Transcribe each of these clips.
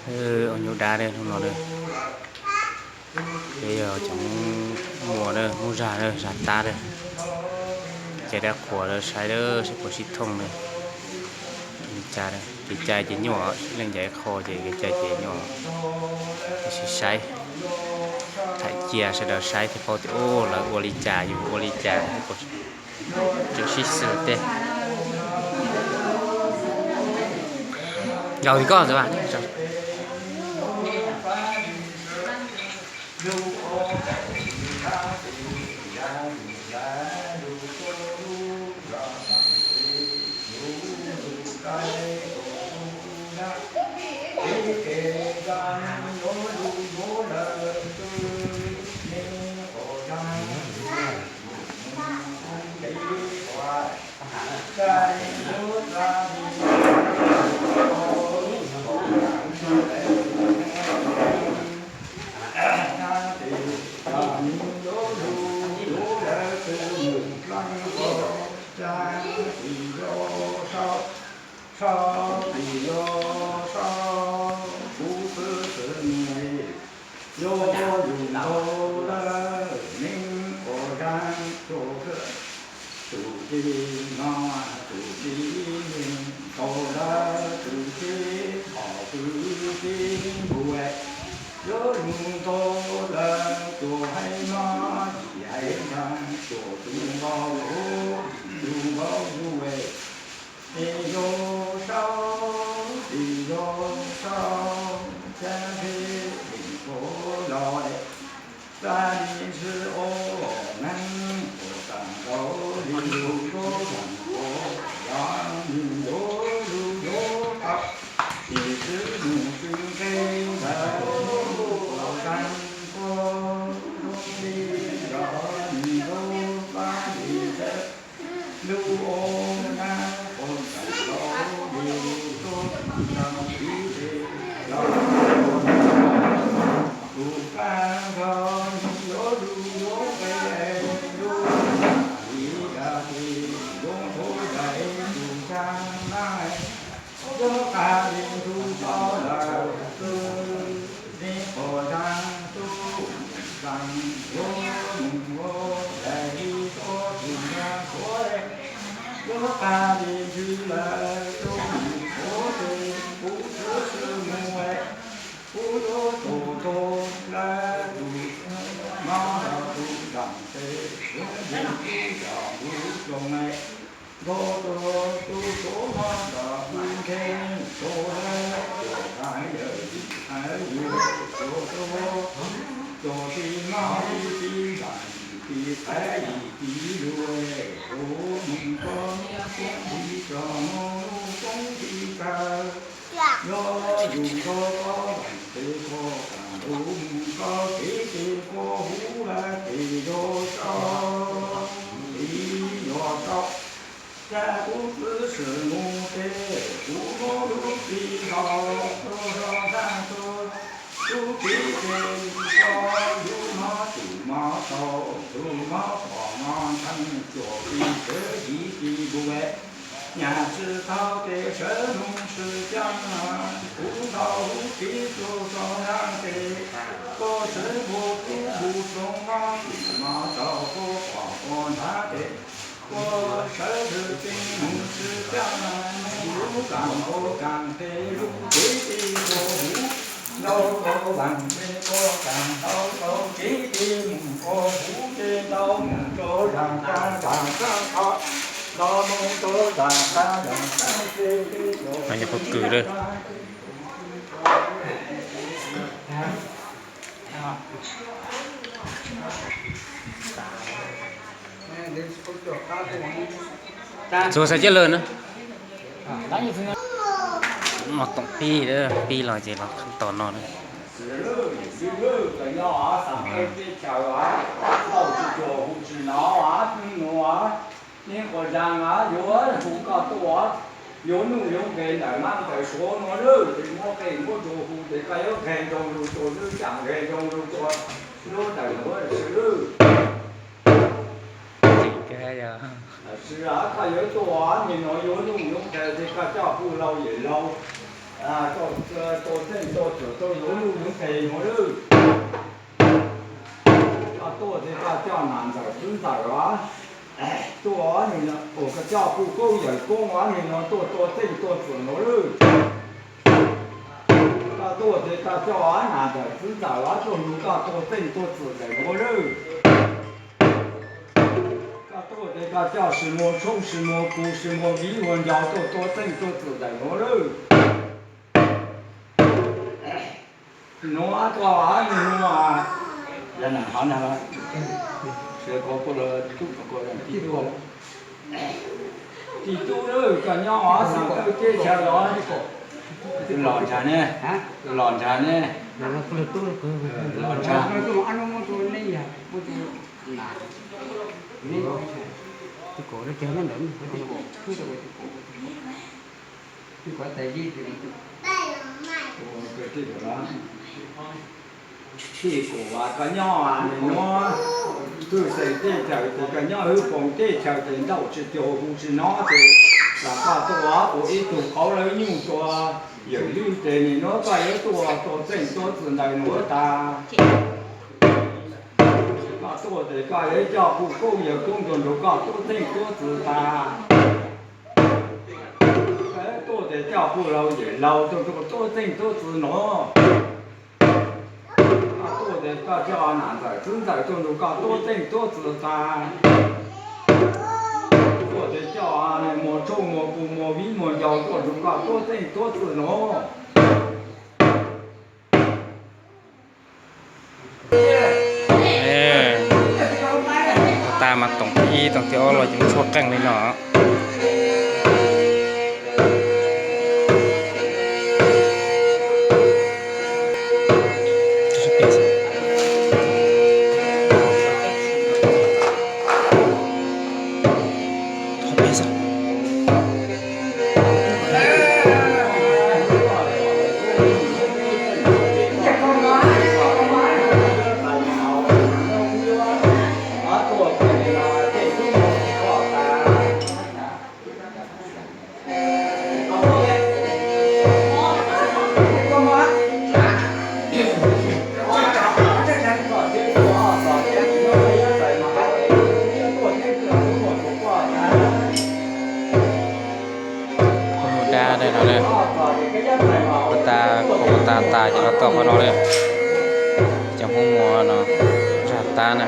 Ua nyuj dab hnub no, peb yog cov muam, muab zag, zag tab, ces dab qhuas saib saib puas sib thooj li cas. Kev cai ces nyuaj, leej cai qho ces kev cai ces nyuaj, tab sis saib, thaij cia sawv daws saib thiaj paub tias lawv ua li cas yus ua li cas, tseem sib xws tej. Nkaus li koj ntxawm. Sau, sau, sau, kuv twb tsis mus, yog yus ntaus lawm neeg ua zaj tsuas kawg. Tus txiv no, tus txiv neeg ntaus lawm tus txiv pom tus txiv npua, yog yus ntaus lawm tsuas hais no, tsis hais ntag, tsuas tus npau suav, tus npau suav. Es yog sau, es yog sau, cas phem es tau los, txaj li ntsis ua neeg ua tag nrho li lub zos ua, yog nws yuav lub yuav tau, ib txwm mus tsis nqe ntawd ua tag nrho zoo li yog nws yuav txaj li ntawd. Lub ua nab ua tag nrho li lub zos ua tag nrho li lub zos, tus tag nrho yuav lub yuav nqe, lub txaj li cas ces yuav nthuav zais tus tag nab. Yuav qab li ntug tau lawm xwb, nej pom tag tub tag yuav mus ua daim li tub tag suav, yuav qab li ntws lawm tub mus ua ces kuv twb tsis mus, kuv yuav tus tub lawm tus mob tus nram tes, kuv mus kuv coj kuv zoo, nkaus tus tub suav mob tom kuv ntshe, tus lawm tus tag yawm yim hais yus, tus tub tus txiv mob ib txiv nram yim txiv txhais yim txiv lug, kuv mus koj koob txiv tso mus koob txiv kawg. Yog yus nrog koj leej twg koj kam ntuj mus koj kev ces koj huv lawm ces yog sau, tsis yog sau. Cas kuv twb tsis mus ces kuv muab lub txiv ntaus rau zog tag tug, lub txiv ces koj lub mob tus mob tau, tus mob pom mob ntshai, tsuas txiv sawv yim txiv npua. Nyaj tsis tau ces sawv nug sawv caag, kuv ntaus lub txiv rau zog tag ces koj sawv npua kuv npua rau mob tus mob tau, koj pom koj ntshai ces koj sawv txij mus sawv caag, mus lub kaam nkaus kaam tes lub txiv tij koj huv, ntaus koj vaaj tes koj kaam ntaus koj txiv tij mus koj huv ces ntaus mus rau zaam kaaj zaam tshaj tho, ntaus mus rau zaam kaaj zaam tshaj ces koj txug xav ciaj lawm na. Mos toom pib, pib los ces los khab tos no na. Nej quas zaas yuav hu koj tuaj, yuav nuj yuav nqe ntawm mab ntawm suav nuav lawm, ces muab qe muab ntsuag hu ces koj yuav nqeg nroo lug tuaj lub caaj nqeg nroo lug tuaj lub ntawm nuav lawm lawm. Koj yuav tuaj, nim no yuav nuj yuav nqe ces koj coj kuv laug yawm laug, Koj tua txeej tua txwm rau yuav luj yuav nqes nuav lawm. Koj tuaj tes koj coj nam ntxawm txiv ntxawm os, tuaj os, koj coj kuj koob yawm koob os, nwg nuav tuaj tua txeej tua txwm nuav lawm. Koj tuaj tes koj coj nam ntxawm txiv ntxawm os, tuaj nrug koj tua txeej tua txwm ntawm nuav lawm. Koj tuaj tes koj coj sis muag tshoob sis muag pug sis muag viv muag ncaus tuaj tua txeej tua txwm ntawm nuav lawm. Nuav koj, tij tub lawm, koj nyob xeem tawj teb chaws los, los nrag ne, los nrag ne, los nrag. Tij Kaum, koj nyob nuav, tug xeem teb chaws tes koj nyob hwv poom teb chaws tes ntauj tsis cuag hu tsis nov tes, koj tuaj ua ib tug qauv lawv nyuj tua yawm lwj tes nim nuav koj yuav tuaj tua txeej tua txwm ntawm nuav tas. Koj tuaj tes koj yuav coj kuj koob yawm koob tuaj nrug koj tua txeej tua txwm tas. Koj tuaj tes coj kuj laug yawm laug tuaj nrug koj tua txeej tua txwm nuav. Koj tuaj tes koj coj nam ntxawm txiv ntxawm tuaj nrug koj tua txeej tua txwm tas. Tuaj tes coj muag tshoob muag pug muag viv muag ncaus tuaj nrug koj tua txeej tua txwm nuav. Ua tas mas toom thib ib toom thib ob los yeej tshuab qeej li no. Kuj nug dab dab no na, ua tas, ua tas tas ces los tau qhov no na, cov Hmoob Muas no zaj tab na.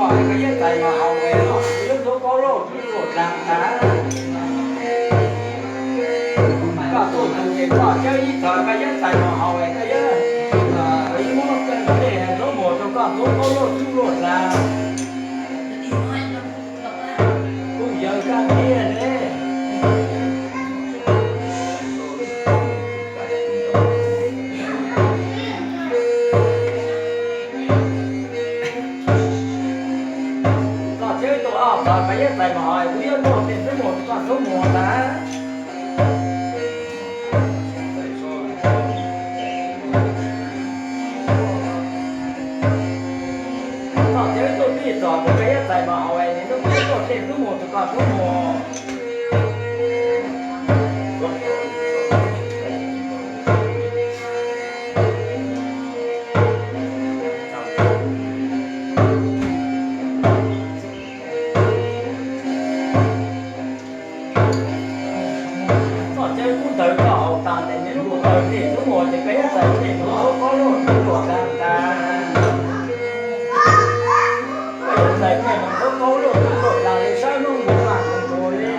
Koj yeeb txais mos haus es kuv yuav nthuav kaub lauj dlub luam dlaag tas. Koj tuaj tus ces koj cawb ib txhis koj yeeb txais mos haus es koj yuav, kuv yuav muab tej nthuav muas rau koj nthuav kaub lauj dlub luam dlaag. Kuv yawg kab kiag ne. Koj cawb tuaj ob txhis koj yeeb txais mos haus es kuv yuav muab tej nthuav muas rau koj nthuav muas tas. Koj cawb tuaj pib txog tus koj yeeb txais mos haus es nws lub muab tej nthuav muas rau koj nthuav muas. Koj cawb kub ntawd koj haus tas ces nws lub kub ntawd tej nthuav muas ces koj yeeb txais tej nthuav kaub lauj dlub luam dlaag tas. Koj yeeb txais tej nthuav kaub lauj dlub luam dlaag li sab hnub nkaus mas nkaus nkaus li.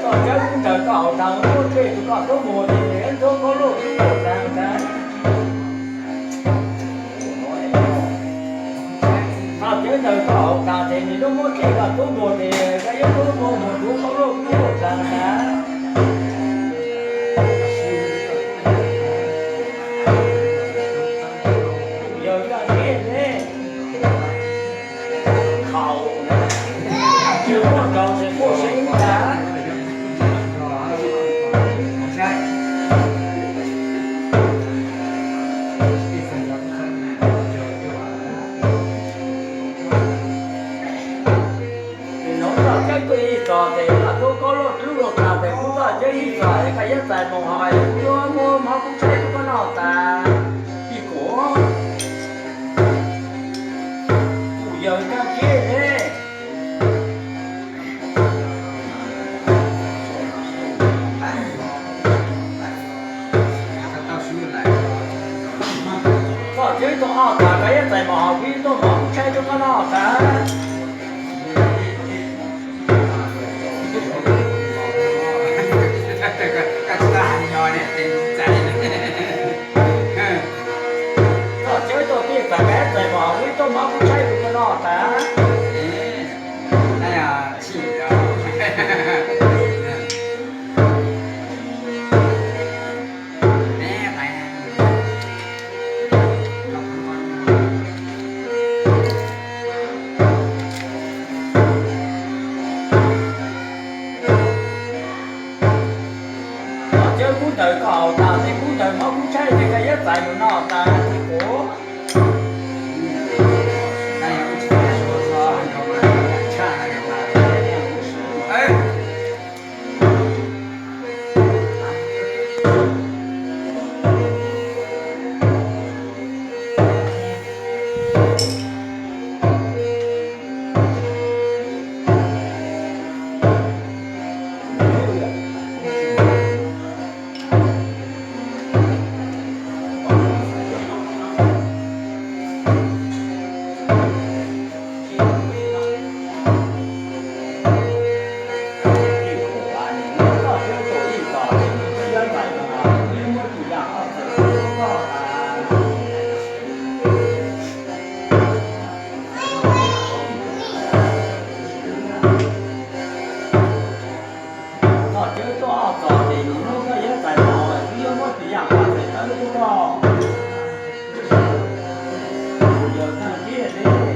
Koj cawb kub ntawd koj haus tas muab tej tus koj nthuav muas ces nws nthuav kaub lauj dlub luam dlaag tas. Koj cawb ntawd koj haus tas ces nws lub muab tej koj nthuav muas ces koj yeeb nthuav muas nthuav kaub lauj dlub luam dlaag tas. Yawg kab kiag ne. Khaus, tsis muaj nkaus ces kuj seev tas. Nws hnov koj cawb tuaj ib txhis ces koj nthuav kaub lauj dlub luam dlaag tes kuv koj cawb ib txhis es koj yeeb txais mos haus es kuv yuav muab mov kub tshaib rau koj noj tas. Ib kuv, kuv yawg kab kiag ne. Koj cawb tuaj ob txhis koj yeeb txais mos haus kuv yuav tuaj mov kub tshaib rau koj noj tas. Koj cawb tuaj pib txog koj yeeb txais mos haus kuv yuav tuaj mov kub tshaib rau koj noj tas. Koj cawb kub ntawd koj haus tas ces kub ntawd mov kub tshaib ces koj yeeb txais mus noj tas ib kuv. Koj cawb tuaj ob txhis ces nws hnov koj yeeb txais mos haus kuv yuav muab tus yaj paj txhais tawb rau koj. Kuv yawg kab kiag ne.